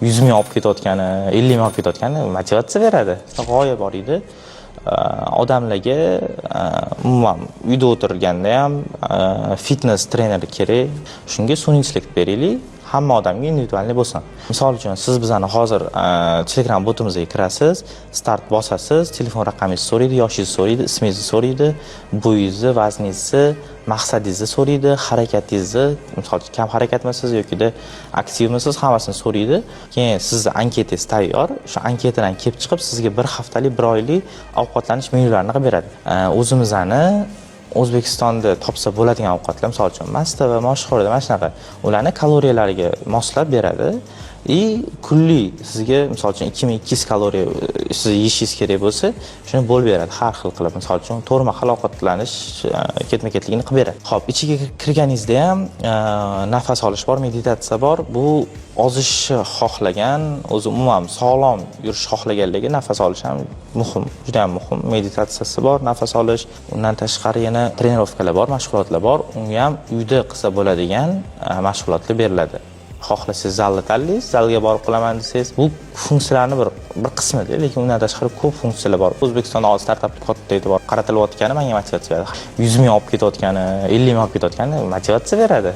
100 ming olib ketayotgani, 50 ming olib ketayotgani motivatsiya beradi. G'oya bor edi. Odamlarga umuman uyda o'tirganda ham fitness treneri kerak. Shunga sun'iy intellekt beraylik, hamma odamga индивидуальный bo'lsin. Misol uchun, siz bizani hozir Telegram botimizga kirasiz, start bosasiz, telefon raqamingizni so'raydi, yoshingizni so'raydi, ismingizni so'raydi, bo'yingizni, vazningizni, maqsadingizni so'raydi, harakatingizni, misol uchun, kam harakatmisiz yokida aktivmisiz, hammasini so'raydi. Keyin sizni anketangiz tayyor. O'sha anketadan kelib chiqib, sizga bir haftalik, bir oylik ovqatlanish menyularini qilib beradi. O'zimizni O'zbekistonda topsa bo'ladigan ovqatlar, misol uchun, mastava, moshxo'rda, mana shunaqa, ularni kaloriyalariga moslab beradi и kunlik sizga, misol uchun, 2200 kaloriya siz yeyishingiz kerak bo'lsa, shuni bo'lib beradi har xil qilib. Misol uchun, to'rt mahal ovqatlanish ketma ketligini qilib beradi. Ho'p, ichiga kirganingizda ham nafas olish bor, meditatsiya bor. Bu ozishni xohlagan, o'zi umuman sog'lom yurishni xohlaganlarga nafas olish ham muhim, juda ham muhim. Meditatsiyasi bor, nafas olish. Undan tashqari yana trenirovkalar bor, mashg'ulotlar bor. Unga ham uyda qilsa bo'ladigan mashg'ulotlar beriladi. Xohlasangiz, zalni tanlaysiz, zalga borib qilaman desangiz, bu funksiyalarni bir qismida, lekin undan tashqari ko'p funksiyalar bor. O'zbekistonda hozir startapga katta e'tibor qaratilayotgani menga motivatsiya beradi. 100 ming olib ketayotgani, 50 ming olib ketayotgani motivatsiya beradi.